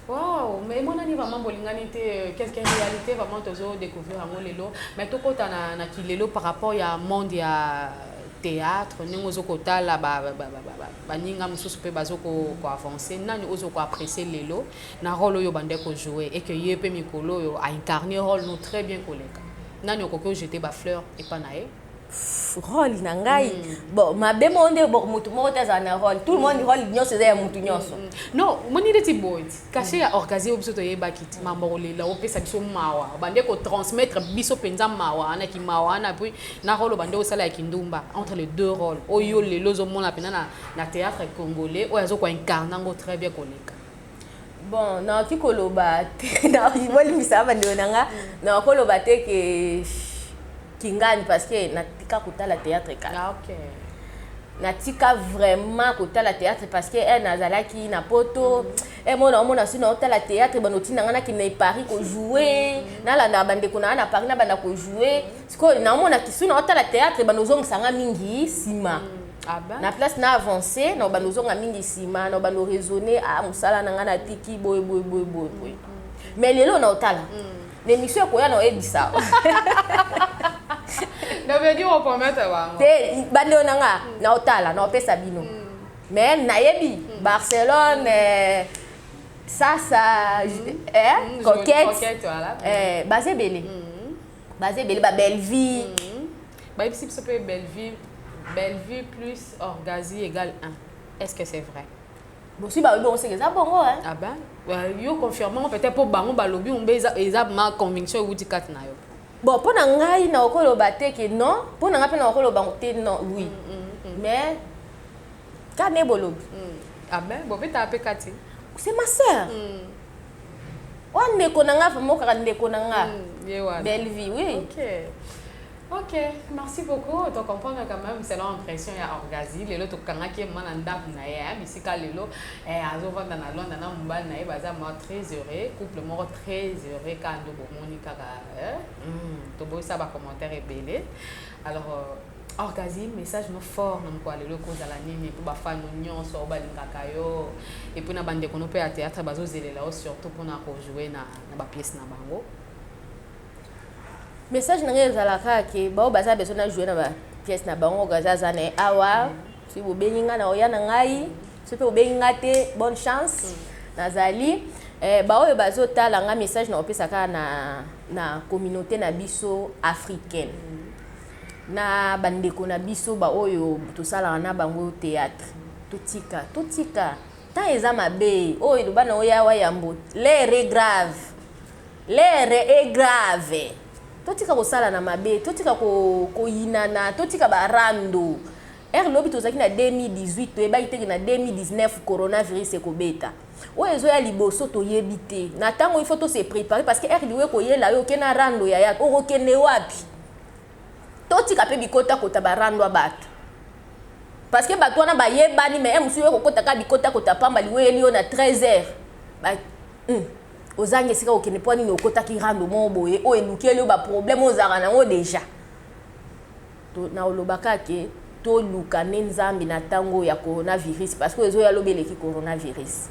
Wow, mais emonani vraiment bolingani te. Quelque réalité vraiment tozo découvrir yango lelo. Mais tokota na kilelo par rapport ya monde ya théâtre, ndenge ozo kotala baninga mosusu mpe bazo koavance, nani ozo koapprécier lelo na rôle oyo bande kojouer et que ye mpe mikolo oyo aincarne rôle no très bien koleka? Nani okoki ojeter bafleur epa na ye? Rôle na ngai, bon, mabe moko nde motu moko te azala na rôle. Tout le monde, rôle nyonso eza ya motu nyonso. Non, omoni neti boye ti cachet ya Orgasie oyo biso toyebaki ti mambo kolela, opesa biso mawa, bande kotransmettre biso mpenza mawa wana, kimawa wana, puis na rôle bande osala ya kindumba. Entre les deux rôles oyo lelo ozomona mpenza na théâtre congolais, oyo aza koincarne yango très bien koleka? Bon, nakoki koloba te, bolimbisa bandeko na nga, nakoki koloba te ke kingani parce que natika kotala théâtre kala. Natika vraiment kotala théâtre parce que nazalaki na poto. Mona omona soki naotala théâtre, bando otinda nga nakende na Paris kojouer, nalandaka bandeko na nga na Paris, nabanda kojouer. Sikoyo naomona soki naotala théâtre, bando ozongisa nga mingi nsima. Ah ben? Na place na avance, na bando ozonga mingi nsima, na bando raisonner: ah, mosala na nga natiki boye boye boye boye boye. Mais lelo na otala na émission ekoya, na oyebisa. Donc veut dire opromettre bango? Te, bandeko na nga, na otala, na opesa bino. Mais nayebi Barcelone, sasa, Coquette. Coquette, voilà. Baza ebele, baza ebele, babellevie. Bayebisi biso mpe Bellevue, Bellevue plus Orgasie égale 1, est ce que c'est vrai? Bosi balobi bongo, seke eza bongo, hein? Ah ben, yo confirme ngo peut-être mpo bango balobi ombe eza ma conviction ewuti kati na yo. Bon, mpo na ngai nakokoloba te ke non. Mpo na ngai mpe nakokoloba te non, oui, mais ka nde bolobi. Ah ben, bobetaka mpe kati. C'est ma sœur oyo, ndeko na nga vraiment, kaka ndeko na nga. Ye wana. Bellevie, oui. Ok, merci beaucoup. Tu comprends quand même, c'est l'impression ya Orgasie. Lelo tokangaki ye na ndako na ye, bisika lelo azovanda na Londres na mobali na ye, baza mwa très heureux, couple moko très heureux kaka ndo bomoni kaka, toboyisa bacommentaire ebele. Alors Orgasie, message no fort na mokolo ya lelo ekozala nini mpo bafano nyonso oyo balingaka yo et puis na bandeko no mpe ya théâtre bazozelela yo surtout mpona kojouer na bapièce na bango? Message na ngai ezalaka ke bao baza besoin na jouer na bapièce na bango, Gaza aza na ye awa. Soki bobengi ngai, na oya na ngai. Soki mpe bobengi ngai te, bonne chance, nazali. Baoyo bazotala ngai, message na kopesa kaka na communauté na biso africaine, na bandeko na biso baoyo tosalaka na bango théâtre: totika, totika, temps eza mabe. Oyo eloba na oyo awa yambo, l'heure est grave, l'heure est grave. Totika kosala na mabe, totika koyinana, totika barando. Ere lobi tozalaki na 2018, toyebaki teke na 2019 coronavirus ekobeta. Oyo ezoya liboso toyebi te. Na ntango il faut tose préparer parce que ere liwa ekoyela yo, oke na rando yaya, okokende wapi? Totika mpe bikotakota, barando ya bato, parce que bato wana bayebani. Mais mosusu oyo kokota kaka bikotakota pamba, liweyeli yo na 13 heures, ozangi esika kokende. Mpo nini okotaki rando moko boye oyo elukeli yo baproblème oyo ozalaka nango déjà? Na olobaka ke toluka nde Nzambe na ntango ya coronavirus, parce que ezoya lobi eleki coronavirus.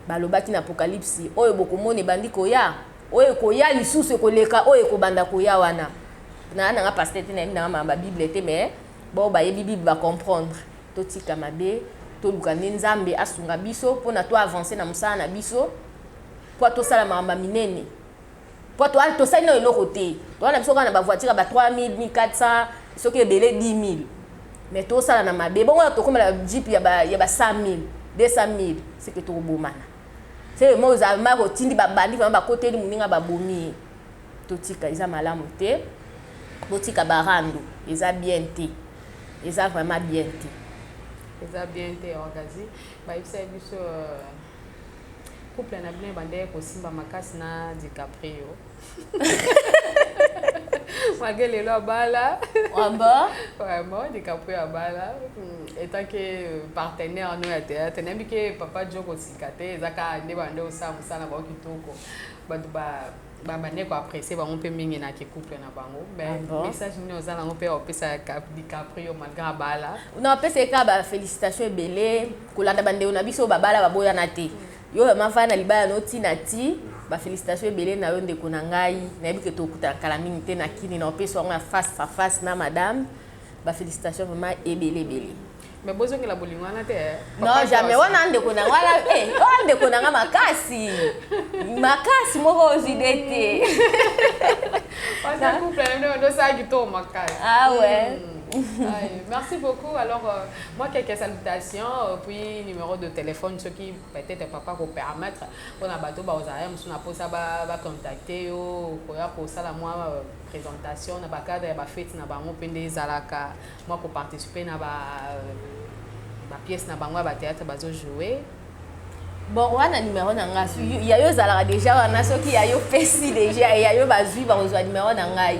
Balobaki na Apocalypse, oyo bokomona ebandi koya, oyo ekoya lisusu ekoleka oyo ekobanda koya wana. Na nanga pasteur te, nayebi nanga mama Bible te, mais bao bayebi Bible bacomprendre. Totika mabe, toluka nde Nzambe asunga biso mpona toavance na mosala na biso, mpo tosala makambo ya minene, po tosali na eloko te. Toza na biso kaka na bavoiture ya ba 3000, 1400. Soki ebele 10 000, mais tosala na mabe bongo, tokomela jeep ya ba 100 000, 200 000, seke tokobomana. Se mo ozala maka otindi babandi vraiment, bakoteli moninga, babomi ye. Totika, eza malamu te. Botika barando, eza bien te, eza vraiment bien te. Eza bien te. Orgazi, bayebisa biso couple na bino ebandaki kosimba makasi na DiCaprio, malgré lelo abala. Amba. Vraiment, DiCaprio abala. Étant que partenaire no ya théâtre, nayebi ke papa Jo kosika te, eza kaka nde bande osala mosala na bango kitoko, bato babande koapprécie bango mpe mingi na ke couple na bango. Mais message nini oza nango mpe opesa DiCaprio malgré abala? Non, apesa kaka bafélicitation ebele. Kolanda bandeko na biso babala, baboyana te. Yo vraiment fana na libala no ntina ti. Bafélicitation ebele na yo, ndeko na ngai. Nayebi ke tokutana kala mingi te na kini na opesa yango ya face à face na madame. Bafélicitation vraiment ebele ebele. Mais bozongela bolingo wana te? Non, jamais. Wana ndeko na wana, eh, wana ndeko na nga makasi makasi moko, ozwi de te. Wana couple na bino ndosala kitoko makasi. Ah ouais. Aïe, merci beaucoup. Alors, moi, quelques salutations, puis numéro de téléphone, ce qui peut-être papa ko permettre, pour na bato ba ozala musu na posa ba contacter yo, koya ko sala moi présentation na ba cadre ya ba fête na bango pende ezalaka, moi ko participer na ba pièce na bango ya ba théâtre bazo jouer. Bon, wana numéro na ngai ya yo ezalaka déjà wana. Soki ya yo pesi déjà ya yo, bazwi, bakozwa numéro na ngai.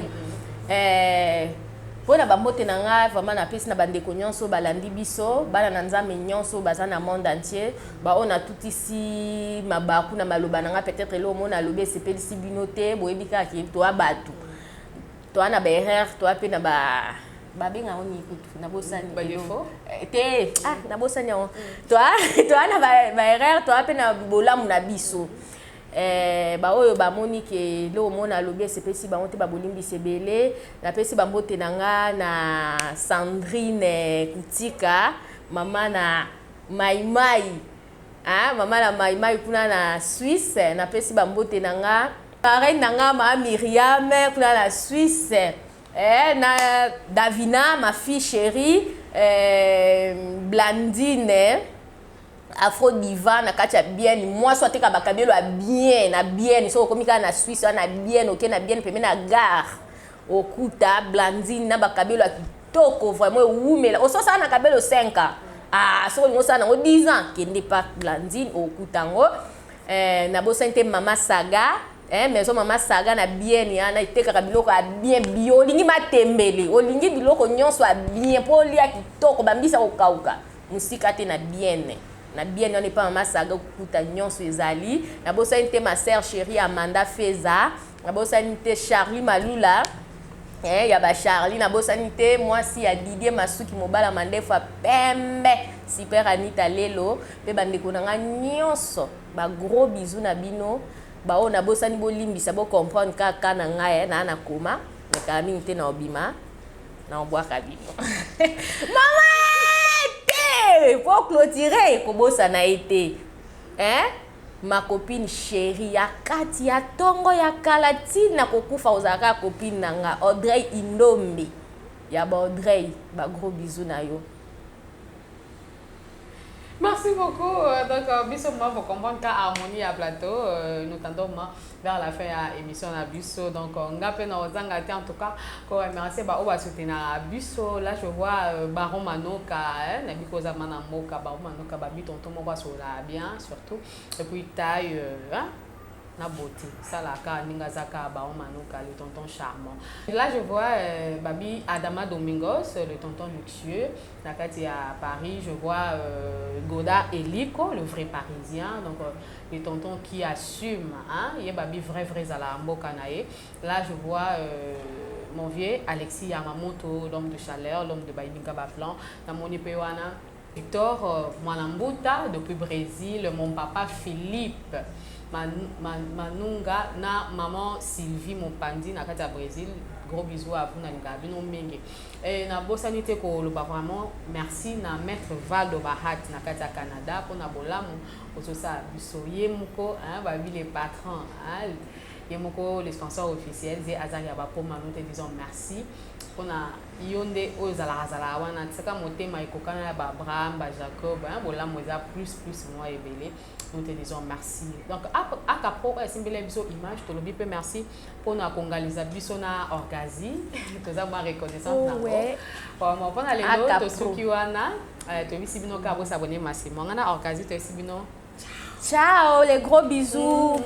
Mpo na bambote na ngai vraiment, napesi na bandeko nyonso balandi biso, bana na Nzambe nyonso baza na monde entier, baoyo natutisi mabaku na maloba na ngai. Peut-être elo omona alobi esepelisi bino te, boyebi kaka ke toa bato, toa na baerreur, toa mpe na ba babenga yango nini kutu, nabosani. Te, ah, nabosani yango. Toa na baerreur, toa mpe na bolamu na biso. Baoyo bamoni ke eloko mona alobi esepesi bango te, babolimbisi ebele. Napesi bambote na nga na Sandrine Kutika, mama na Maimai, ah, mama na Maimai kuna na Suisse. Napesi bambote na nga marraine na nga, ma Miriam kuna na Suisse, na Davina, ma fille chérie, Blandine Afro Diva na kati ya Bien, mwasi ateka bakabelo ya bien na Bien. Soki okomi kaka na Suisse wana na Bien, oke na Bien pembe na gare, okuta Blandine na bakabelo ya kitoko vraiment ewumela. Ososala na kabelo 5 ans, ah, soki olingi osala nango 10 ans, kende pa Blandine, okuta yango. Nabosani te mama Saga, maison mama Saga na Bien wana, etekaka biloko ya bien bio. Olingi matembele, olingi biloko nyonso ya bien mpo olia kitoko, bambisa kokauka mosika te, na Bien, na Bien wana epa mama Saga, okuta nyonso ezali. Nabosani te ma sœur chérie Amanda Feza, nabosani te Charlie Malula, ya bacharlie, nabosani te mwasi ya Didier Masuki, mobala mandefu ya pembe, super Anita Lelo, mpe bandeko na nga nyonso, bagros bisous na bino. Baoyo nabosani, bolimbisa, bocomprendre kaka na ngai naa na koma mekala mingi te na obima na obwaka bino. Mama te po clôturer, kobosana ye te, hein? Ma copine chérie ya kati ya ntongo ya kala ntina kokufa, ozalaka copine na nga, Audrey Indombe ya ba Audrey, bagros bisous na yo. Merci beaucoup. Donc, biso, moi, faut comprendre qu'à harmonie à plateau, nous tendons vers la fin de l'émission na biso. Donc, on a peine en tout cas, ko remercier ba oba soutenir biso. Là, je vois Baron Manoka, hein, na bikoza mana moka, Baron Manoka, babi tonton moko la bien surtout. Et puis taille, hein, na beauté salaka ndenge azaka, Baron Manoka, le tonton charmant. Là, je vois babi Adama Domingos, le tonton luxueux na kati ya Paris. Je vois Goda Eliko, le vrai Parisien, donc le tonton qui assume, hein, ye babi vrai vrai zala mboka na ye. Là, je vois mon vieux Alexis Yamamoto, l'homme de chaleur, l'homme de Baibinga Baplan, namoni pe wana Victor Mwanambuta depuis Brésil, mon papa Philippe Manunga na maman Sylvie Mopandi na kati ya Brésil. Gros bisous à vous, nalingaka bino mingi. E nabosani te koloba vraiment merci na maître Valdo Bahat na kati ya Canada mpona bolamu ozosala biso. Ye moko, hein, babi le patron, hein, ye moko le sponsor officiel ze azali ya bapoma. Nous te disons merci. Mpona yo nde oyo ezalaka zalaka wana, tika motema ekokana ya ba Abraham, ba Jacob, hein, bolamu eza plus plus mwa ebele. Nous te disons merci. Donc aka pro oyo asimbeli biso image, tolobi mpe merci mpona kongaliza biso na orgazi, toza mwa reconnaissance Oh, nango. ouais. Mpona lelo Aka Pro. tosuki wana. Toyebisi bino kaka bosabone massivement. Nga na orgazi toyebisi bino Ciao, les gros bisous.